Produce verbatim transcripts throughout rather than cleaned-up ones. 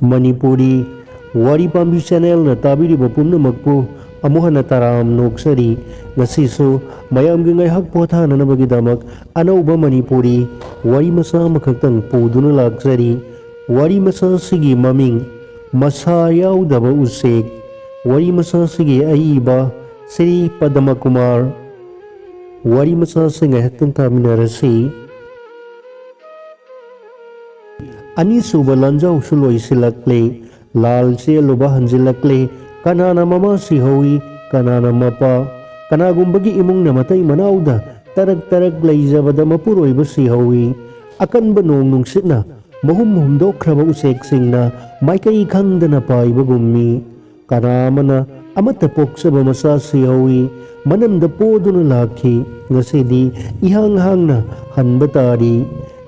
ꯃꯅꯤꯄꯨꯔꯤ ꯋꯥꯔꯤ ꯄꯥꯝꯕꯤ ꯆꯦꯅꯦꯜꯅ ꯇꯥꯕꯤꯔꯤꯕ ꯄꯨꯝꯅꯃꯛꯄꯨ ꯑꯃꯨꯛ ꯍꯟꯅ ꯇꯔꯥꯝ ꯅꯣꯛꯆꯔꯤ꯫ ꯉꯁꯤꯁꯨ ꯃꯌꯥꯝꯒꯤ ꯉꯥꯏꯍꯥꯛ ꯄꯣꯊꯥꯅꯅꯕꯒꯤꯗꯃꯛ ꯑꯅꯧꯕ ꯃꯅꯤꯄꯨꯔꯤ ꯋꯥꯔꯤ ꯃꯆꯥ ꯑꯃꯈꯛꯇꯪ ꯄꯨꯗꯨꯅ ꯂꯥꯛꯆꯔꯤ꯫ ꯋꯥꯔꯤ ꯃꯆꯥ ꯑꯁꯤꯒꯤ ꯃꯃꯤꯡ ꯃꯁꯥ ꯌꯥꯎꯗꯕ ꯎꯆꯦꯛ꯫ ꯋꯥꯔꯤ ꯃꯆꯥ ꯑꯁꯤꯒꯤ ꯑꯏꯕ ꯁ꯭ꯔꯤ ꯄꯗꯃ ꯀꯨꯃꯥꯔ꯫ ꯋꯥꯔꯤ ꯃꯆꯥ ꯑꯁꯤ ꯉꯥꯏꯍꯥꯛꯇꯪ ꯇꯥꯃꯤꯟꯅꯔꯁꯤ꯫ ꯑꯅꯤꯁꯨꯕ ꯂꯥꯟꯖꯥꯎꯁꯨ ꯂꯣꯏꯁꯤꯜꯂꯛꯂꯦ꯫ ꯂꯥꯜ ꯆꯦꯜꯂꯨꯕ ꯍꯟꯖꯤꯜꯂꯛꯂꯦ꯫ ꯀꯅꯥꯅ ꯃꯃꯥ ꯁꯤꯍꯧꯏ, ꯀꯅꯥꯅ ꯃꯄꯥ? ꯀꯅꯥꯒꯨꯝꯕꯒꯤ ꯏꯃꯨꯡꯅ ꯃꯇꯩ ꯃꯅꯥꯎꯗ ꯇꯔꯛ ꯇꯔꯛ ꯂꯩꯖꯕꯗ ꯃꯄꯨꯔꯣꯏꯕ ꯁꯤꯍꯧꯏ꯫ ꯑꯀꯟꯕ ꯅꯣꯡ ꯅꯨꯡꯁꯤꯠꯅ ꯃꯍꯨꯝ ꯍꯨꯝꯗꯣꯛꯈ꯭ꯔꯕ ꯎꯆꯦꯛꯁꯤꯡꯅ ꯃꯥꯏꯀꯩ ꯈꯪꯗꯅ ꯄꯥꯏꯕꯒꯨꯝꯃꯤ꯫ ꯀꯅꯥ ꯑꯃꯅ ꯑꯃꯠꯇ ꯄꯣꯛꯆꯕ ꯃꯆꯥ ꯁꯤꯍꯧꯏ꯫ ꯃꯅꯝꯗ ꯄꯣꯗꯨꯅ ꯂꯥꯛꯈꯤ꯫ ꯉꯁꯤꯗꯤ ꯏꯍꯥꯡ ꯍꯥꯡꯅ ꯍꯟꯕ ꯇꯥꯔꯤ꯫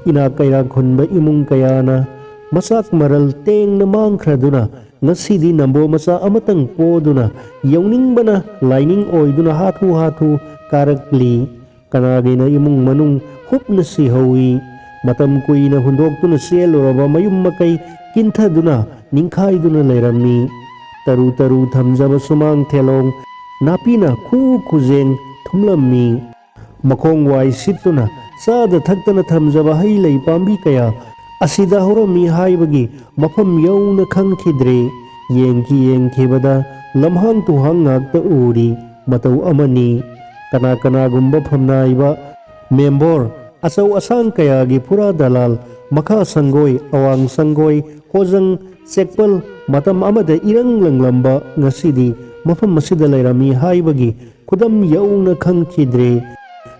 ꯏꯅꯥꯛ ꯀꯩꯔꯥꯛ ꯈꯨꯟꯕ ꯏꯃꯨꯡ ꯀꯌꯥꯅ ꯃꯆꯥꯛ ꯃꯔꯜ ꯇꯦꯡꯅ ꯃꯥꯡꯈ꯭ꯔꯗꯨꯅ ꯉꯁꯤꯗꯤ ꯅꯝꯕꯣ ꯃꯆꯥ ꯑꯃꯇꯪ ꯄꯣꯗꯨꯅ ꯌꯧꯅꯤꯡꯕꯅ ꯂꯥꯏꯅꯤꯡ ꯑꯣꯏꯗꯨꯅ ꯍꯥꯊꯨ ꯍꯥꯊꯨ ꯀꯥꯔꯛꯂꯤ꯫ ꯀꯅꯥꯒꯤꯅ ꯏꯃꯨꯡ ꯃꯅꯨꯡ ꯍꯨꯞꯅ ꯁꯤꯍꯧꯏ꯫ ꯃꯇꯝ ꯀꯨꯏꯅ ꯍꯨꯟꯗꯣꯛꯇꯨꯅ ꯆꯦꯜꯂꯨꯔꯕ ꯃꯌꯨꯝ ꯃꯀꯩ ꯀꯤꯟꯊꯗꯨꯅ ꯅꯤꯡꯈꯥꯏꯗꯨꯅ ꯂꯩꯔꯝꯃꯤ꯫ ꯇꯔꯨ ꯇꯔꯨ ꯊꯝꯖꯕ ꯁꯨꯃꯥꯡ ꯊꯦꯂꯣꯡ ꯅꯥꯄꯤꯅ ꯈꯨ ꯈꯨꯖꯦꯡ ꯊꯨꯝꯂꯝꯃꯤ꯫ ꯃꯈꯣꯡ ꯋꯥꯏ ꯁꯤꯠꯇꯨꯅ ꯆꯥꯗ ꯊꯛꯇꯅ ꯊꯝꯖꯕ ꯍꯩ ꯂꯩ ꯄꯥꯝꯕꯤ ꯀꯌꯥ ꯑꯁꯤꯗ ꯍꯧꯔꯝꯃꯤ ꯍꯥꯏꯕꯒꯤ ꯃꯐꯝ ꯌꯧꯅ ꯈꯪꯈꯤꯗ꯭ꯔꯦ꯫ ꯌꯦꯡꯈꯤ ꯌꯦꯡꯈꯤꯕꯗ ꯂꯝꯍꯥꯡ ꯇꯨꯍꯥꯡ ꯉꯥꯛꯇ ꯎꯔꯤ꯫ ꯃꯇꯧ ꯑꯃꯅꯤ꯫ ꯀꯅꯥ ꯀꯅꯥꯒꯨꯝꯕ ꯐꯝꯅꯥꯏꯕ ꯃꯦꯝꯕꯣꯔ, ꯑꯆꯧ ꯑꯁꯥꯡ ꯀꯌꯥꯒꯤ ꯐꯨꯔꯥ ꯗꯂꯥꯜ, ꯃꯈꯥ ꯁꯪꯒꯣꯏ, ꯑꯋꯥꯡ ꯁꯪꯒꯣꯏ, ꯍꯣꯖꯪ, ꯆꯦꯛꯄꯜ, ꯃꯇꯝ ꯑꯃꯗ ꯏꯔꯪ ꯂꯪꯂꯝꯕ ꯉꯁꯤꯗꯤ ꯃꯐꯝ ꯑꯁꯤꯗ ꯂꯩꯔꯝꯃꯤ ꯍꯥꯏꯕꯒꯤ ꯈꯨꯗꯝ ꯌꯧꯅ ꯈꯪꯈꯤꯗ꯭ꯔꯦ꯫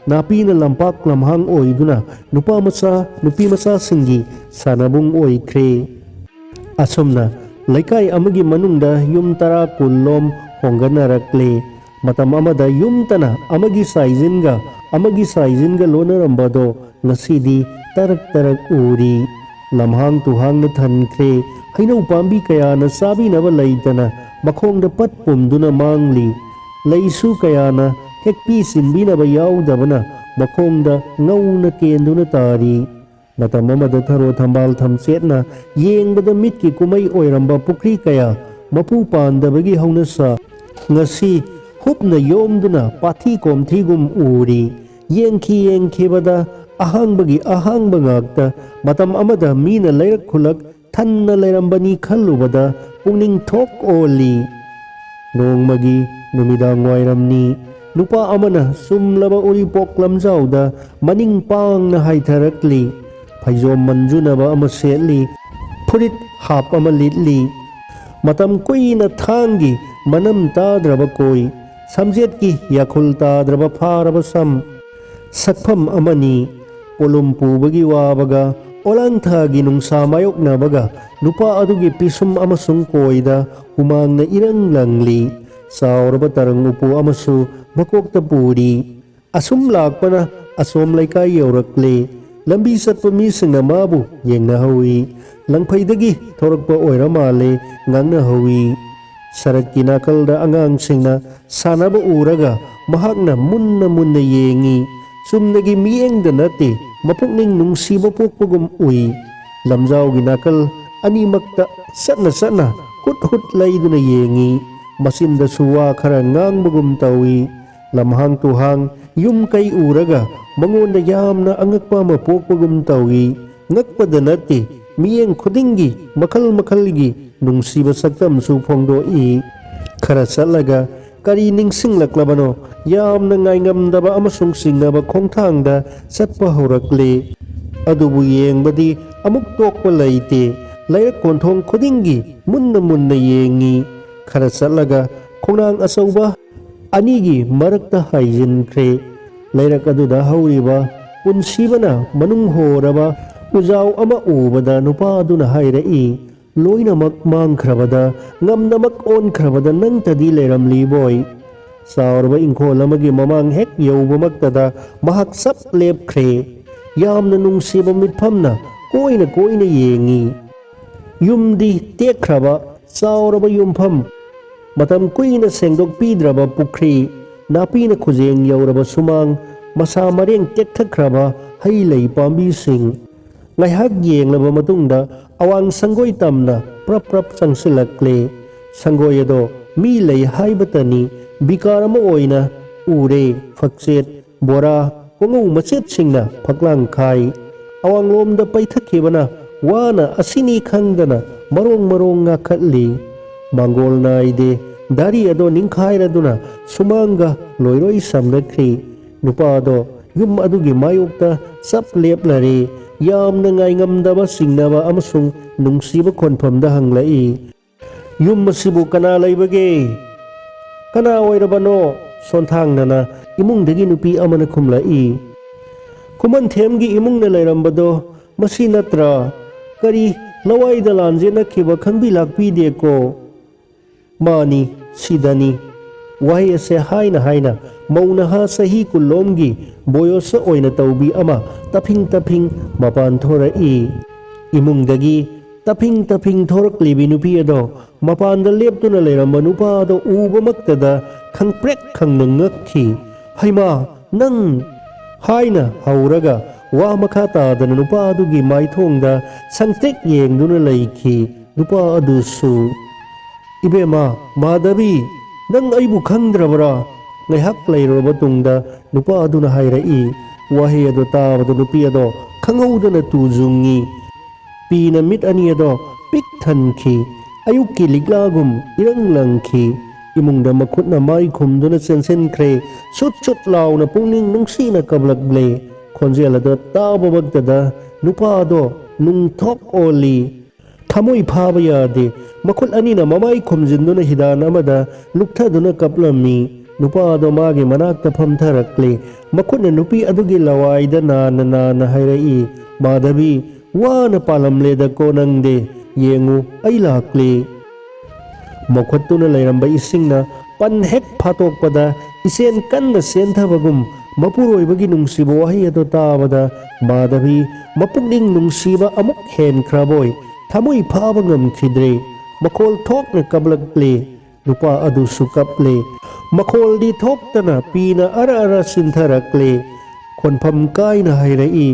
ꯅꯥꯄꯤꯅ ꯂꯝꯄꯥꯛ ꯂꯝꯍꯥꯡ ꯑꯣꯏꯗꯨꯅ ꯅꯨꯄꯥ ꯃꯆꯥ, ꯅꯨꯄꯤ ꯃꯆꯥꯁꯤꯡꯒꯤ ꯁꯥꯟꯅꯕꯨꯡ ꯑꯣꯏꯈ꯭ꯔꯦ꯫ ꯑꯁꯨꯝꯅ ꯂꯩꯀꯥꯏ ꯑꯃꯒꯤ ꯃꯅꯨꯡꯗ ꯌꯨꯝ ꯇꯔꯥ ꯀꯨꯟ ꯂꯣꯝ ꯍꯣꯡꯒꯠꯅꯔꯛꯂꯦ꯫ ꯃꯇꯝ ꯑꯃꯗ ꯌꯨꯝꯇꯅ ꯑꯃꯒꯤ ꯁꯥꯏꯖꯤꯟꯒ ꯑꯃꯒꯤ ꯁꯥꯏꯖꯤꯟꯒ ꯂꯣꯟꯅꯔꯝꯕꯗꯣ ꯉꯁꯤꯗꯤ ꯇꯔꯛ ꯇꯔꯛ ꯎꯔꯤ꯫ ꯂꯝꯍꯥꯡ ꯇꯨꯍꯥꯡꯅ ꯊꯟꯈ꯭ꯔꯦ꯫ ꯍꯩꯅꯧ ꯄꯥꯝꯕꯤ ꯀꯌꯥꯅ ꯆꯥꯕꯤꯅꯕ ꯂꯩꯇꯅ ꯃꯈꯣꯡꯗ ꯄꯠ ꯄꯨꯝꯗꯨꯅ ꯃꯥꯡꯂꯤ꯫ ꯂꯩꯁꯨ ꯀꯌꯥꯅ ꯍꯦꯛꯄꯤ ꯆꯤꯟꯕꯤꯅꯕ ꯌꯥꯎꯗꯕꯅ ꯃꯈꯣꯡꯗ ꯉꯧꯅ ꯀꯦꯟꯗꯨꯅ ꯇꯥꯔꯤ꯫ ꯃꯇꯝ ꯑꯃꯗ ꯊꯔꯣ ꯊꯝꯕꯥꯜ ꯊꯝꯆꯦꯠꯅ ꯌꯦꯡꯕꯗ ꯃꯤꯠꯀꯤ ꯀꯨꯝꯍꯩ ꯑꯣꯏꯔꯝꯕ ꯄꯨꯈ꯭ꯔꯤ ꯀꯌꯥ ꯃꯄꯨ ꯄꯥꯟꯗꯕꯒꯤ ꯍꯧꯅꯁꯥ ꯉꯁꯤ ꯍꯨꯞꯅ ꯌꯣꯝꯗꯨꯅ ꯄꯥꯊꯤ ꯀꯣꯝꯊꯤꯒꯨꯝ ꯎꯔꯤ꯫ ꯌꯦꯡꯈꯤ ꯌꯦꯡꯈꯤꯕꯗ ꯑꯍꯥꯡꯕꯒꯤ ꯑꯍꯥꯡꯕ ꯉꯥꯛꯇ꯫ ꯃꯇꯝ ꯑꯃꯗ ꯃꯤꯅ ꯂꯩꯔꯛ ꯈꯨꯜꯂꯛ ꯊꯟꯅ ꯂꯩꯔꯝꯕꯅꯤ ꯈꯜꯂꯨꯕꯗ ꯄꯨꯛꯅꯤꯡ ꯊꯣꯛ ꯑꯣꯜꯂꯤ꯫ ꯅꯣꯡꯃꯒꯤ ꯅꯨꯃꯤꯗꯥꯡ ꯋꯥꯏꯔꯝꯅꯤ꯫ ꯅꯨꯄꯥ ꯑꯃꯅ ꯆꯨꯝꯂꯕ ꯎꯔꯤꯄꯣꯛ ꯂꯝꯖꯥꯎꯗ ꯃꯅꯤꯡ ꯄꯥꯡꯅ ꯍꯥꯏꯊꯔꯛꯂꯤ꯫ ꯐꯩꯖꯣꯝ ꯃꯟꯖꯨꯅꯕ ꯑꯃ ꯁꯦꯠꯂꯤ꯫ ꯐꯨꯔꯤꯠ ꯍꯥꯞ ꯑꯃ ꯂꯤꯠꯂꯤ꯫ ꯃꯇꯝ ꯀꯨꯏꯅ ꯊꯥꯡꯒꯤ ꯃꯅꯝ ꯇꯥꯗ꯭ꯔꯕ ꯀꯣꯏ꯫ ꯁꯝꯖꯦꯠꯀꯤ ꯌꯥꯈꯨꯜ ꯇꯥꯗ꯭ꯔꯕ ꯐꯥꯔꯕ ꯁꯝ꯫ ꯁꯛꯐꯝ ꯑꯃꯅꯤ꯫ ꯄꯣꯂꯨꯝ ꯄꯨꯕꯒꯤ ꯋꯥꯕꯒ ꯑꯣꯂꯥꯡꯊꯥꯒꯤ ꯅꯨꯡꯁꯥ ꯃꯥꯌꯣꯛꯅꯕꯒ ꯅꯨꯄꯥ ꯑꯗꯨꯒꯤ ꯄꯤꯁꯨꯝ ꯑꯃꯁꯨꯡ ꯀꯣꯏꯗ ꯍꯨꯃꯥꯡꯅ ꯏꯔꯪ ꯂꯪꯂꯤ꯫ ꯆꯥꯎꯔꯕ ꯇꯔꯪ ꯎꯄꯨ ꯑꯃꯁꯨ ꯃꯀꯣꯛꯇ ꯄꯨꯔꯤ꯫ ꯑꯁꯨꯝ ꯂꯥꯛꯄꯅ ꯑꯁꯣꯝ ꯂꯩꯀꯥꯏ ꯌꯧꯔꯛꯂꯦ꯫ ꯂꯝꯕꯤ ꯆꯠꯄ ꯃꯤꯁꯤꯡꯅ ꯃꯥꯕꯨ ꯌꯦꯡꯅꯍꯧꯏ꯫ ꯂꯪꯐꯩꯗꯒꯤ ꯊꯣꯔꯛꯄ ꯑꯣꯏꯔ ꯃꯥꯜꯂꯦ ꯉꯥꯡꯅꯍꯧꯏ꯫ ꯁꯔꯛꯀꯤ ꯅꯥꯀꯜꯗ ꯑꯉꯥꯡꯁꯤꯡꯅ ꯁꯥꯟꯅꯕ ꯎꯔꯒ ꯃꯍꯥꯛꯅ ꯃꯨꯟꯅ ꯃꯨꯟꯅ ꯌꯦꯡꯏ꯫ ꯆꯨꯝꯅꯒꯤ ꯃꯤꯠꯌꯦꯡꯗ ꯅꯠꯇꯦ, ꯃꯄꯨꯛꯅꯤꯡ ꯅꯨꯡꯁꯤꯕ ꯄꯣꯛꯄꯒꯨꯝ ꯎꯏ꯫ ꯂꯝꯖꯥꯎꯒꯤ ꯅꯥꯀꯜ ꯑꯅꯤꯃꯛꯇ ꯆꯠꯅ ꯆꯠꯅ ꯍꯨꯠ ꯍꯨꯠ ꯂꯩꯗꯨꯅ ꯌꯦꯡꯏ꯫ ꯃꯆꯤꯟꯗꯁꯨ ꯋꯥ ꯈꯔ ꯉꯥꯡꯕꯒꯨꯝ ꯇꯧꯏ꯫ ꯂꯝꯍꯥꯡ ꯇꯨꯍꯥꯡ ꯌꯨꯝ ꯀꯩ ꯎꯔꯒ ꯃꯉꯣꯟꯗ ꯌꯥꯝꯅ ꯑꯉꯛꯄ ꯑꯃ ꯄꯣꯛꯄꯒꯨꯝ ꯇꯧꯏ꯫ ꯉꯛꯄꯗ ꯅꯠꯇꯦ, ꯃꯤꯠꯌꯦꯡ ꯈꯨꯗꯤꯡꯒꯤ ꯃꯈꯜ ꯃꯈꯜꯒꯤ ꯅꯨꯡꯁꯤꯕ ꯁꯛꯇꯝꯁꯨ ꯐꯣꯡꯗꯣꯛꯏ꯫ ꯈꯔ ꯆꯠꯂꯒ ꯀꯔꯤ ꯅꯤꯡꯁꯤꯡꯂꯛꯂꯕꯅꯣ, ꯌꯥꯝꯅ ꯉꯥꯏꯉꯝꯗꯕ ꯑꯃꯁꯨꯡ ꯆꯤꯡꯅꯕ ꯈꯣꯡꯊꯥꯡꯗ ꯆꯠꯄ ꯍꯧꯔꯛꯂꯦ꯫ ꯑꯗꯨꯕꯨ ꯌꯦꯡꯕꯗꯤ ꯑꯃꯨꯛ ꯇꯣꯛꯄ ꯂꯩꯇꯦ꯫ ꯂꯩꯔꯛ ꯀꯣꯟꯊꯣꯡ ꯈꯨꯗꯤꯡꯒꯤ ꯃꯨꯟꯅ ꯃꯨꯟꯅ ꯌꯦꯡꯏ꯫ ꯈꯔ ꯆꯠꯂꯒ ꯈꯣꯡꯅꯥꯡ ꯑꯆꯧꯕ ꯑꯅꯤꯒꯤ ꯃꯔꯛꯇ ꯍꯥꯏꯖꯤꯟꯈ꯭ꯔꯦ꯫ ꯂꯩꯔꯛ ꯑꯗꯨꯗ ꯍꯧꯔꯤꯕ ꯄꯨꯟꯁꯤꯕꯅ ꯃꯅꯨꯡ ꯍꯣꯔꯕ ꯎꯖꯥꯎ ꯑꯃ ꯎꯕꯗ ꯅꯨꯄꯥ ꯑꯗꯨꯅ ꯍꯥꯏꯔꯛꯏ, "ꯂꯣꯏꯅꯃꯛ ꯃꯥꯡꯈ꯭ꯔꯕꯗ, ꯉꯝꯅꯃꯛ ꯑꯣꯟꯈ꯭ꯔꯕꯗ ꯅꯪꯇꯗꯤ ꯂꯩꯔꯝꯂꯤꯕꯣꯏ?" ꯆꯥꯎꯔꯕ ꯏꯪꯈꯣꯜ ꯑꯃꯒꯤ ꯃꯃꯥꯡ ꯍꯦꯛ ꯌꯧꯕꯃꯛꯇꯗ ꯃꯍꯥꯛ ꯆꯞ ꯂꯦꯞꯈ꯭ꯔꯦ꯫ ꯌꯥꯝꯅ ꯅꯨꯡꯁꯤꯕ ꯃꯤꯠꯐꯝꯅ ꯀꯣꯏꯅ ꯀꯣꯏꯅ ꯌꯦꯡꯏ꯫ ꯌꯨꯝꯗꯤ ꯇꯦꯛꯈ꯭ꯔꯕ, ꯆꯥꯎꯔꯕ ꯌꯨꯝꯐꯝ, ꯃꯇꯝ ꯀꯨꯏꯅ ꯁꯦꯡꯗꯣꯛꯄꯤꯗ꯭ꯔꯕ ꯄꯨꯈ꯭ꯔꯤ, ꯅꯥꯄꯤꯅ ꯈꯨꯖꯦꯡ ꯌꯧꯔꯕ ꯁꯨꯃꯥꯡ, ꯃꯁꯥ ꯃꯔꯦꯡ ꯇꯦꯛꯊꯈ꯭ꯔꯕ ꯍꯩ ꯂꯩ ꯄꯥꯝꯕꯤꯁꯤꯡ, ꯉꯥꯏꯍꯥꯛ ꯌꯦꯡꯂꯕ ꯃꯇꯨꯡꯗ ꯑꯋꯥꯡ ꯁꯪꯒꯣꯏ ꯇꯝꯅ ꯄ꯭ꯔꯞ ꯄ꯭ꯔꯞ ꯆꯪꯁꯤꯜꯂꯛꯂꯦ꯫ ꯁꯪꯒꯣꯏ ꯑꯗꯣ ꯃꯤ ꯂꯩ ꯍꯥꯏꯕꯇꯅꯤ, ꯕꯤꯀꯥꯔ ꯑꯃ ꯑꯣꯏꯅ ꯎꯔꯦ꯫ ꯐꯛꯆꯦꯠ, ꯕꯣꯔꯥ, ꯀꯣꯉꯧ ꯃꯆꯦꯠꯁꯤꯡꯅ ꯐꯛꯂꯥꯡ ꯈꯥꯏ꯫ ꯑꯋꯥꯡꯂꯣꯝꯗ ꯄꯩꯊꯛꯈꯤꯕꯅ ꯋꯥꯅ ꯑꯁꯤꯅꯤ ꯈꯪꯗꯅ ꯃꯔꯣꯡ ꯃꯔꯣꯡ ꯉꯥꯈꯠꯂꯤ꯫ ꯃꯥꯡꯒꯣꯜ ꯅꯥꯏꯗꯦ꯫ ꯗꯥꯔꯤ ꯑꯗꯣ ꯅꯤꯡꯈꯥꯏꯔꯗꯨꯅ ꯁꯨꯃꯥꯡꯒ ꯂꯣꯏꯔꯣꯏ ꯁꯝꯅꯈ꯭ꯔꯤ꯫ ꯅꯨꯄꯥꯗꯣ ꯌꯨꯝ ꯑꯗꯨꯒꯤ ꯃꯥꯌꯣꯛꯇ ꯆꯞ ꯂꯦꯞꯂꯔꯦ꯫ ꯌꯥꯝꯅ ꯉꯥꯏꯉꯝꯗꯕ ꯆꯤꯡꯅꯕ ꯑꯃꯁꯨꯡ ꯅꯨꯡꯁꯤꯕ ꯈꯣꯟꯐꯝꯗ ꯍꯪꯂꯛꯏ, "ꯌꯨꯝ ꯑꯁꯤꯕꯨ ꯀꯅꯥ ꯂꯩꯕꯒꯦ? ꯀꯅꯥ ꯑꯣꯏꯔꯕꯅꯣ?" ꯁꯣꯟꯊꯥꯡꯅꯅ ꯏꯃꯨꯡꯗꯒꯤ ꯅꯨꯄꯤ ꯑꯃꯅ ꯈꯨꯝꯂꯛꯏ, "ꯈꯨꯃꯟꯊꯦꯝꯒꯤ ꯏꯃꯨꯡꯅ ꯂꯩꯔꯝꯕꯗꯣ ꯃꯁꯤ ꯅꯠꯇ꯭ꯔꯥ? ꯀꯔꯤ ꯂꯋꯥꯏꯗ ꯂꯥꯟꯖꯦꯟꯅꯈꯤꯕ ꯈꯪꯕꯤ ꯂꯥꯛꯄꯤꯗꯦꯀꯣ?" "ꯃꯥꯅꯤ, ꯁꯤꯗꯅꯤ꯫" ꯋꯥꯍꯩ ꯑꯁꯦ ꯍꯥꯏꯅ ꯍꯥꯏꯅ ꯃꯧ ꯅꯍꯥ ꯆꯍꯤ ꯀꯨꯟꯂꯣꯝꯒꯤ ꯕꯣꯌꯣꯁ ꯑꯣꯏꯅ ꯇꯧꯕꯤ ꯑꯃ ꯇꯐꯤꯡ ꯇꯐꯤꯡ ꯃꯄꯥꯟ ꯊꯣꯔꯛꯏ꯫ ꯏꯃꯨꯡꯗꯒꯤ ꯇꯐꯤꯡ ꯇꯐꯤꯡ ꯊꯣꯔꯛꯂꯤꯕꯤ ꯅꯨꯄꯤ ꯑꯗꯣ ꯃꯄꯥꯟꯗ ꯂꯦꯞꯇꯨꯅ ꯂꯩꯔꯝꯕ ꯅꯨꯄꯥ ꯑꯗꯣ ꯎꯕꯃꯛꯇꯗ ꯈꯪꯄ꯭ꯔꯦꯛ ꯈꯪꯅ ꯉꯛꯈꯤ꯫ "ꯍꯩꯃꯥ, ꯅꯪ!" ꯍꯥꯏꯅ ꯍꯧꯔꯒ ꯋꯥ ꯃꯈꯥ ꯇꯥꯗꯅ ꯅꯨꯄꯥ ꯑꯗꯨꯒꯤ ꯃꯥꯏꯊꯣꯡꯗ ꯁꯪꯇ꯭ꯔꯤꯛ ꯌꯦꯡꯗꯨꯅ ꯂꯩꯈꯤ꯫ ꯅꯨꯄꯥ ꯑꯗꯨꯁꯨ, "ꯏꯕꯦꯝꯃ, ꯃꯥꯙꯕꯤ, ꯅꯪ ꯑꯩꯕꯨ ꯈꯪꯗ꯭ꯔꯕꯔꯥ?" ꯉꯥꯏꯍꯥꯛ ꯂꯩꯔꯨꯔꯕ ꯇꯨꯡꯗ ꯅꯨꯄꯥ ꯑꯗꯨꯅ ꯍꯥꯏꯔꯛꯏ꯫ ꯋꯥꯍꯩ ꯑꯗꯨ ꯇꯥꯕꯗ ꯅꯨꯄꯤ ꯑꯗꯣ ꯈꯪꯍꯧꯗꯅ ꯇꯨꯖꯨꯡꯉꯤ꯫ ꯄꯤꯅ ꯃꯤꯠ ꯑꯅꯤ ꯑꯗꯣ ꯄꯤꯛ ꯊꯟꯈꯤ꯫ ꯑꯌꯨꯛꯀꯤ ꯂꯤꯛꯂꯥꯒꯨꯝ ꯏꯔꯪ ꯂꯪꯈꯤ꯫ ꯏꯃꯨꯡꯗ ꯃꯈꯨꯠꯅ ꯃꯥꯏ ꯈꯨꯝꯗꯨꯅ ꯆꯦꯟꯁꯤꯟꯈ꯭ꯔꯦ꯫ ꯁꯨꯠ ꯁꯨꯠ ꯂꯥꯎꯅ ꯄꯨꯛꯅꯤꯡ ꯅꯨꯡꯁꯤꯅ ꯀꯞꯂꯛꯂꯦ꯫ ꯈꯣꯟꯖꯦꯜ ꯑꯗꯣ ꯇꯥꯕꯃꯛꯇꯗ ꯅꯨꯄꯥ ꯑꯗꯣ ꯅꯨꯡꯊꯣꯛ ꯑꯣꯜꯂꯤ꯫ ꯊꯃꯣꯏ ꯐꯥꯕ ꯌꯥꯗꯦ꯫ ꯃꯈꯨꯠ ꯑꯅꯤꯅ ꯃꯃꯥꯏ ꯈꯨꯝꯖꯤꯟꯗꯨꯅ ꯍꯤꯗꯥꯟ ꯑꯃꯗ ꯂꯨꯞꯊꯗꯨꯅ ꯀꯞꯂꯝꯃꯤ꯫ ꯅꯨꯄꯥ ꯑꯗꯣ ꯃꯥꯒꯤ ꯃꯅꯥꯛꯇ ꯐꯝꯊꯔꯛꯂꯦ꯫ ꯃꯈꯨꯠꯅ ꯅꯨꯄꯤ ꯑꯗꯨꯒꯤ ꯂꯋꯥꯏꯗ ꯅꯥꯟꯅ ꯅꯥꯟꯅ ꯍꯥꯏꯔꯛꯏ, "ꯃꯥꯙꯕꯤ, ꯋꯥꯅ ꯄꯥꯜꯂꯝꯂꯦꯗꯀꯣ ꯅꯪꯗꯤ꯫ ꯌꯦꯡꯉꯨ, ꯑꯩ ꯂꯥꯛꯂꯦ꯫" ꯃꯈꯨꯠꯇꯨꯅ ꯂꯩꯔꯝꯕ ꯏꯁꯤꯡꯅ ꯄꯟ ꯍꯦꯛ ꯐꯥꯠꯇꯣꯛꯄꯗ ꯏꯆꯦꯟ ꯀꯟꯅ ꯆꯦꯟꯊꯕꯒꯨꯝ ꯃꯄꯨꯔꯣꯏꯕꯒꯤ ꯅꯨꯡꯁꯤꯕ ꯋꯥꯍꯩ ꯑꯗꯨ ꯇꯥꯕꯗ ꯃꯥꯙꯕꯤ ꯃꯄꯨꯛꯅꯤꯡ ꯅꯨꯡꯁꯤꯕ ꯑꯃꯨꯛ ꯍꯦꯟꯈ꯭ꯔꯕꯣꯏ ꯊꯃꯣꯏ ꯐꯥꯕ ꯉꯝꯈꯤꯗ꯭ꯔꯦ꯫ ꯃꯈꯣꯜ ꯊꯣꯛꯅ ꯀꯞꯂꯛꯂꯦ꯫ ꯅꯨꯄꯥ ꯑꯗꯨꯁꯨ ꯀꯞꯂꯦ꯫ ꯃꯈꯣꯜꯗꯤ ꯊꯣꯛꯇꯅ ꯄꯤꯅ ꯑꯔ ꯑꯔ ꯆꯤꯟꯊꯔꯛꯂꯦ꯫ ꯈꯣꯟꯐꯝ ꯀꯥꯏꯅ ꯍꯥꯏꯔꯛꯏ,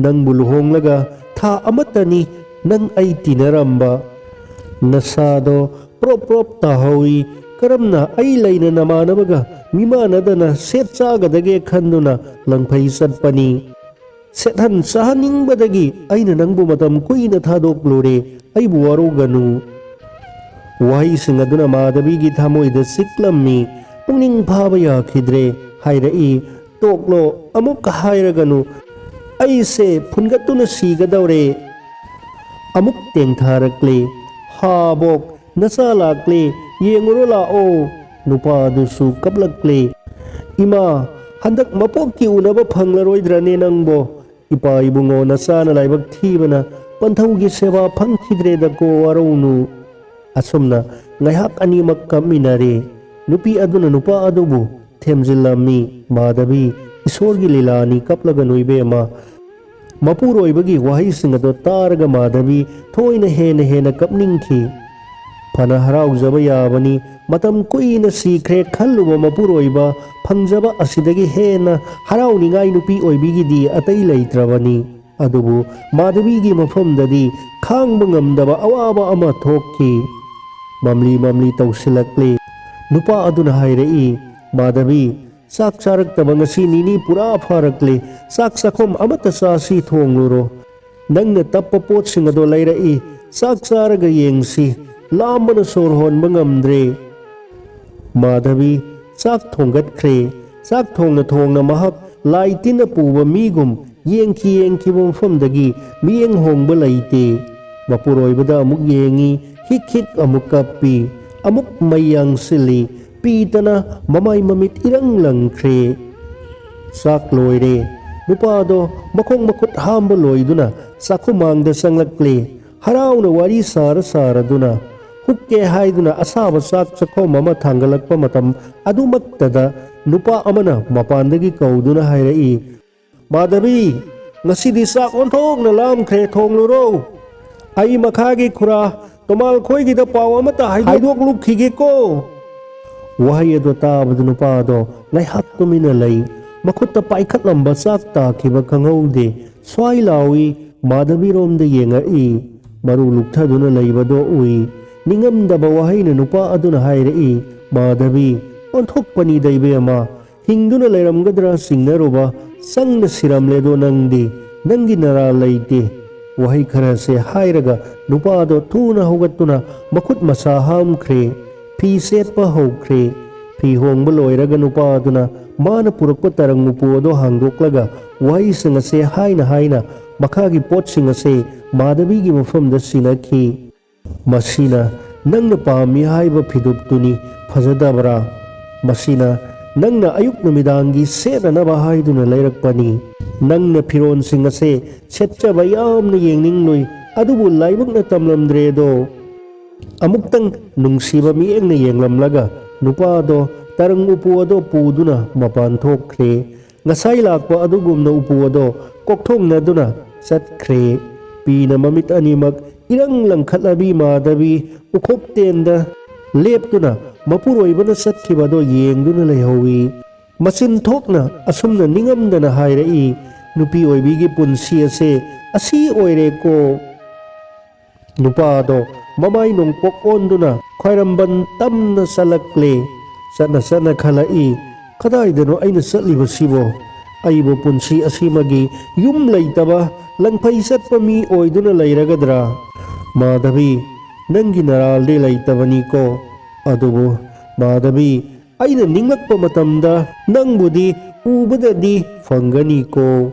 "ꯅꯪꯕꯨ ꯂꯨꯍꯣꯡꯂꯒ ꯊꯥ ꯑꯃꯠꯇꯅꯤ ꯅꯪ ꯑꯩ ꯇꯤꯟꯅꯔꯝꯕ꯫ ꯅꯁꯥꯗꯣ ꯄ꯭ꯔꯣꯞ ꯄ꯭ꯔꯣꯞ ꯇꯥꯍꯧꯏ꯫ ꯀꯔꯝꯅ ꯑꯩ ꯂꯩꯅ ꯅꯃꯥꯟꯅꯕꯒ ꯃꯤꯃꯥꯟꯅꯗꯅ ꯁꯦꯠ ꯆꯥꯒꯗꯒꯦ ꯈꯟꯗꯨꯅ ꯂꯪꯐꯩ ꯆꯠꯄꯅꯤ꯫ ꯁꯦꯠꯍꯟ ꯆꯥꯍꯟꯅꯤꯡꯕꯗꯒꯤ ꯑꯩꯅ ꯅꯪꯕꯨ ꯃꯇꯝ ꯀꯨꯏꯅ ꯊꯥꯗꯣꯛꯂꯨꯔꯦ꯫ ꯑꯩꯕꯨ ꯋꯥꯔꯧꯒꯅꯨ꯫ ꯋꯥꯍꯩꯁꯤꯡ ꯑꯗꯨꯅ ꯃꯥꯙꯕꯤꯒꯤ ꯊꯃꯣꯏꯗ ꯆꯤꯛꯂꯝꯃꯤ꯫ ꯄꯨꯛꯅꯤꯡ ꯐꯥꯕ ꯌꯥꯈꯤꯗ꯭ꯔꯦ꯫ ꯍꯥꯏꯔꯛꯏ, "ꯇꯣꯛꯂꯣ, ꯑꯃꯨꯛ ꯍꯥꯏꯔꯒꯅꯨ꯫ ꯑꯩꯁꯦ ꯐꯨꯟꯒꯠꯇꯨꯅ ꯁꯤꯒꯗꯧꯔꯦ"꯫ ꯑꯃꯨꯛ ꯇꯦꯡꯊꯥꯔꯛꯂꯦ꯫ "ꯍꯥꯕꯣꯛ, ꯅꯆꯥ ꯂꯥꯛꯂꯦ, ꯌꯦꯡꯉꯨꯔꯣ ꯂꯥꯛꯑꯣ"꯫ ꯅꯨꯄꯥ ꯑꯗꯨꯁꯨ ꯀꯞꯂꯛꯂꯦ꯫ "ꯏꯃꯥ, ꯍꯟꯗꯛ ꯃꯄꯣꯛꯀꯤ ꯎꯅꯕ ꯐꯪꯂꯔꯣꯏꯗ꯭ꯔꯅꯦ ꯅꯪꯕꯣ? ꯏꯄꯥ ꯏꯕꯨꯡꯉꯣ ꯅꯆꯥꯅ ꯂꯥꯏꯕꯛ ꯊꯤꯕꯅ ꯄꯟꯊꯧꯒꯤ ꯁꯦꯕꯥ ꯐꯪꯈꯤꯗ꯭ꯔꯦꯗꯀꯣ, ꯋꯥꯔꯧꯅꯨ"꯫ ꯑꯁꯨꯝꯅ ꯉꯥꯏꯍꯥꯛ ꯑꯅꯤꯃꯛ ꯀꯞꯃꯤꯟꯅꯔꯦ꯫ ꯅꯨꯄꯤ ꯑꯗꯨꯅ ꯅꯨꯄꯥ ꯑꯗꯨꯕꯨ ꯊꯦꯝꯖꯤꯜꯂꯝꯃꯤ꯫ "ꯃꯥꯙꯕꯤ, ꯏꯁꯣꯔꯒꯤ ꯂꯤꯂꯥꯅꯤ, ꯀꯞꯂꯒꯅꯨ ꯏꯕꯦꯝꯃ"꯫ ꯃꯄꯨꯔꯣꯏꯕꯒꯤ ꯋꯥꯍꯩꯁꯤꯡ ꯑꯗꯨ ꯇꯥꯔꯒ ꯃꯥꯙꯕꯤ ꯊꯣꯏꯅ ꯍꯦꯟꯅ ꯍꯦꯟꯅ ꯀꯞꯅꯤꯡꯈꯤ꯫ ꯐꯅ ꯍꯔꯥꯎꯖꯕ ꯌꯥꯕꯅꯤ, ꯃꯇꯝ ꯀꯨꯏꯅ ꯁꯤꯈ꯭ꯔꯦ ꯈꯜꯂꯨꯕ ꯃꯄꯨꯔꯣꯏꯕ ꯐꯪꯖꯕ ꯑꯁꯤꯗꯒꯤ ꯍꯦꯟꯅ ꯍꯔꯥꯎꯅꯤꯡꯉꯥꯏ ꯅꯨꯄꯤ ꯑꯣꯏꯕꯤꯒꯤꯗꯤ ꯑꯇꯩ ꯂꯩꯇ꯭ꯔꯕꯅꯤ꯫ ꯑꯗꯨꯕꯨ ꯃꯥꯙꯕꯤꯒꯤ ꯃꯐꯝꯗꯗꯤ ꯈꯥꯡꯕ ꯉꯝꯗꯕ ꯑꯋꯥꯕ ꯑꯃ ꯊꯣꯛꯈꯤ꯫ ꯃꯝꯂꯤ ꯃꯝꯂꯤ ꯇꯧꯁꯤꯜꯂꯛꯂꯦ꯫ ꯅꯨꯄꯥ ꯑꯗꯨꯅ ꯍꯥꯏꯔꯛꯏ, "ꯃꯥꯙꯕꯤ, ꯆꯥꯛ ꯆꯥꯔꯛꯇꯕ ꯉꯁꯤ ꯅꯤꯅꯤ ꯄꯨꯔꯥ ꯐꯥꯔꯛꯂꯦ꯫ ꯆꯥꯛ ꯆꯥꯛꯈꯣꯝ ꯑꯃꯠꯇ ꯆꯥꯁꯤ, ꯊꯣꯡꯂꯨꯔꯣ꯫ ꯅꯪꯅ ꯇꯞꯄ ꯄꯣꯠꯁꯤꯡ ꯑꯗꯣ ꯂꯩꯔꯛꯏ꯫ ꯆꯥꯛ ꯆꯥꯔꯒ ꯌꯦꯡꯁꯤ꯫ ꯂꯥꯝꯕꯅ ꯁꯣꯔ ꯍꯣꯟꯕ ꯉꯝꯗ꯭ꯔꯦ"꯫ ꯃꯥꯙꯕꯤ ꯆꯥꯛ ꯊꯣꯡꯒꯠꯈ꯭ꯔꯦ꯫ ꯆꯥꯛ ꯊꯣꯡꯅ ꯊꯣꯡꯅ ꯃꯍꯥꯛ ꯂꯥꯏ ꯇꯤꯟꯅ ꯄꯨꯕ ꯃꯤꯒꯨꯝ ꯌꯦꯡꯈꯤ ꯌꯦꯡꯈꯤꯕ ꯃꯐꯝꯗꯒꯤ ꯃꯤꯠꯌꯦꯡ ꯍꯣꯡꯕ ꯂꯩꯇꯦ꯫ ꯃꯄꯨꯔꯣꯏꯕꯗ ꯑꯃꯨꯛ ꯌꯦꯡꯉꯤ, ꯍꯤꯛ ꯍꯤꯛ ꯑꯃꯨꯛ ꯀꯞꯄꯤ, ꯑꯃꯨꯛ ꯃꯩ ꯌꯥꯡꯁꯤꯜꯂꯤ, ꯄꯤꯇꯅ ꯃꯃꯥꯏ ꯃꯃꯤꯠ ꯏꯔꯪ ꯂꯪꯈ꯭ꯔꯦ꯫ ꯆꯥꯛ ꯂꯣꯏꯔꯦ꯫ ꯅꯨꯄꯥꯗꯣ ꯃꯈꯣꯡ ꯃꯈꯨꯠ ꯍꯥꯝꯕ ꯂꯣꯏꯗꯨꯅ ꯆꯥꯛꯈꯨꯃꯥꯡꯗ ꯆꯪꯂꯛꯂꯦ꯫ ꯍꯔꯥꯎꯅ ꯋꯥꯔꯤ ꯁꯥꯔ ꯁꯥꯔꯗꯨꯅ ꯍꯨꯛꯀꯦ ꯍꯥꯏꯗꯨꯅ ꯑꯁꯥꯕ ꯆꯥꯛ ꯆꯥꯛꯈꯣꯝ ꯑꯃ ꯊꯥꯡꯒꯠꯂꯛꯄ ꯃꯇꯝ ꯑꯗꯨꯃꯛꯇꯗ ꯅꯨꯄꯥ ꯑꯃꯅ ꯃꯄꯥꯟꯗꯒꯤ ꯀꯧꯗꯨꯅ ꯍꯥꯏꯔꯛꯏ, "ꯃꯥꯙꯕꯤ, ꯉꯁꯤꯗꯤ ꯆꯥꯛ ꯑꯣꯟꯊꯣꯛꯅ ꯂꯥꯝꯈ꯭ꯔꯦ, ꯊꯣꯡꯂꯨꯔꯣ꯫ ꯑꯩ ꯃꯈꯥꯒꯤ ꯈꯨꯔꯥ ꯇꯣꯃꯥꯜ ꯈꯣꯏꯒꯤꯗ ꯄꯥꯎ ꯑꯃꯠꯇ ꯍꯥꯏꯗꯣꯛꯂꯨꯈꯤꯒꯦꯀꯣ"꯫ ꯋꯥꯍꯩ ꯑꯗꯨ ꯇꯥꯕꯗ ꯅꯨꯄꯥꯗꯣ ꯉꯥꯏꯍꯥꯛ ꯇꯨꯃꯤꯟꯅ ꯂꯩ꯫ ꯃꯈꯨꯠꯇ ꯄꯥꯏꯈꯠꯂꯝꯕ ꯆꯥꯛ ꯇꯥꯈꯤꯕ ꯈꯪꯍꯧꯗꯦ꯫ ꯁ꯭ꯋꯥꯏ ꯂꯥꯎꯏ, ꯃꯥꯙꯕꯤꯔꯣꯝꯗ ꯌꯦꯡꯉꯛꯏ꯫ ꯃꯔꯨ ꯂꯨꯛꯊꯗꯨꯅ ꯂꯩꯕꯗꯣ ꯎꯏ꯫ ꯅꯤꯡꯉꯝꯗꯕ ꯋꯥꯍꯩꯅ ꯅꯨꯄꯥ ꯑꯗꯨꯅ ꯍꯥꯏꯔꯛꯏ, "ꯃꯥꯙꯕꯤ, ꯑꯣꯟꯊꯣꯛꯄꯅꯤꯗ ꯏꯕꯦꯝꯃ, ꯍꯤꯡꯗꯨꯅ ꯂꯩꯔꯝꯒꯗ꯭ꯔꯥ ꯆꯤꯡꯅꯔꯨꯕ, ꯆꯪꯅ ꯁꯤꯔꯝꯂꯦꯗꯣ ꯅꯪꯗꯤ, ꯅꯪꯒꯤ ꯅꯔꯥꯜ ꯂꯩꯇꯦ"꯫ ꯋꯥꯍꯩ ꯈꯔꯁꯦ ꯍꯥꯏꯔꯒ ꯅꯨꯄꯥꯗꯣ ꯊꯨꯅ ꯍꯧꯒꯠꯇꯨꯅ ꯃꯈꯨꯠ ꯃꯁꯥ ꯍꯥꯝꯈ꯭ꯔꯦ꯫ ꯐꯤ ꯁꯦꯠꯄ ꯍꯧꯈ꯭ꯔꯦ꯫ ꯐꯤ ꯍꯣꯡꯕ ꯂꯣꯏꯔꯒ ꯅꯨꯄꯥ ꯑꯗꯨꯅ ꯃꯥꯅ ꯄꯨꯔꯛꯄ ꯇꯔꯪ ꯎꯄꯨ ꯑꯗꯣ ꯍꯥꯡꯗꯣꯛꯂꯒ ꯋꯥꯍꯩꯁꯤꯡ ꯑꯁꯦ ꯍꯥꯏꯅ ꯍꯥꯏꯅ ꯃꯈꯥꯒꯤ ꯄꯣꯠꯁꯤꯡ ꯑꯁꯦ ꯃꯥꯙꯕꯤꯒꯤ ꯃꯐꯝꯗ ꯁꯤꯟꯅꯈꯤ꯫ "ꯃꯁꯤꯅ ꯅꯪꯅ ꯄꯥꯝꯃꯤ ꯍꯥꯏꯕ ꯐꯤꯗꯨꯛꯇꯨꯅꯤ, ꯐꯖꯗꯕ꯭ꯔꯥ? ꯃꯁꯤꯅ ꯅꯪꯅ ꯑꯌꯨꯛ ꯅꯨꯃꯤꯗꯥꯡꯒꯤ ꯁꯦꯠꯅꯅꯕ ꯍꯥꯏꯗꯨꯅ ꯂꯩꯔꯛꯄꯅꯤ꯫ ꯅꯪꯅ ꯐꯤꯔꯣꯟꯁꯤꯡ ꯑꯁꯦ ꯁꯦꯠꯆꯕ ꯌꯥꯝꯅ ꯌꯦꯡꯅꯤꯡꯂꯨꯏ, ꯑꯗꯨꯕꯨ ꯂꯥꯏꯕꯛꯅ ꯇꯝꯂꯝꯗ꯭ꯔꯦꯗꯣ"꯫ ꯑꯃꯨꯛꯇꯪ ꯅꯨꯡꯁꯤꯕ ꯃꯤꯠꯌꯦꯡꯅ ꯌꯦꯡꯂꯝꯂꯒ ꯅꯨꯄꯥꯗꯣ ꯇꯔꯪ ꯎꯄꯨ ꯑꯗꯣ ꯄꯨꯗꯨꯅ ꯃꯄꯥꯟ ꯊꯣꯛꯈ꯭ꯔꯦ꯫ ꯉꯁꯥꯏ ꯂꯥꯛꯄ ꯑꯗꯨꯒꯨꯝꯅ ꯎꯄꯨ ꯑꯗꯣ ꯀꯣꯛꯊꯣꯡꯅꯗꯨꯅ ꯆꯠꯈ꯭ꯔꯦ꯫ ꯄꯤꯅ ꯃꯃꯤꯠ ꯑꯅꯤꯃꯛ ꯏꯔꯪ ꯂꯪꯈꯠꯂꯕꯤ ꯃꯥꯙꯕꯤ ꯎꯈꯣꯛꯇꯦꯟꯗ ꯂꯦꯞꯇꯨꯅ ꯃꯄꯨꯔꯣꯏꯕꯅ ꯆꯠꯈꯤꯕꯗꯣ ꯌꯦꯡꯗꯨꯅ ꯂꯩꯍꯧꯏ꯫ ꯃꯆꯤꯟ ꯊꯣꯛꯅ ꯑꯁꯨꯝꯅ ꯅꯤꯡꯉꯝꯗꯅ ꯍꯥꯏꯔꯛꯏ, "ꯅꯨꯄꯤ ꯑꯣꯏꯕꯤꯒꯤ ꯄꯨꯟꯁꯤ ꯑꯁꯦ ꯑꯁꯤ ꯑꯣꯏꯔꯦꯀꯣ"꯫ ꯅꯨꯄꯥꯗꯣ ꯃꯃꯥꯏ ꯅꯣꯡꯄꯣꯛ ꯑꯣꯟꯗꯨꯅ ꯈ꯭ꯋꯥꯏꯔꯝꯕꯟ ꯇꯝꯅ ꯆꯠꯂꯛꯂꯦ꯫ ꯆꯠꯅ ꯆꯠꯅ ꯈꯜꯂꯛꯏ, "ꯀꯗꯥꯏꯗꯅꯣ ꯑꯩꯅ ꯆꯠꯂꯤꯕꯁꯤꯕꯣ? ꯑꯩꯕꯨ ꯄꯨꯟꯁꯤ ꯑꯁꯤꯃꯒꯤ ꯌꯨꯝ ꯂꯩꯇꯕ ꯂꯪꯐꯩ ꯆꯠꯄ ꯃꯤ ꯑꯣꯏꯗꯨꯅ ꯂꯩꯔꯒꯗ꯭ꯔꯥ? ꯃꯥꯙꯕꯤ, ꯅꯪꯒꯤ ꯅꯔꯥꯜꯗꯤ ꯂꯩꯇꯕꯅꯤꯀꯣ꯫ ꯑꯗꯨꯕꯨ ꯃꯥꯙꯕꯤ, ꯑꯩꯅ ꯅꯤꯡꯂꯛꯄ ꯃꯇꯝꯗ ꯅꯪꯕꯨꯗꯤ ꯎꯕꯗꯗꯤ ꯐꯪꯒꯅꯤꯀꯣ"꯫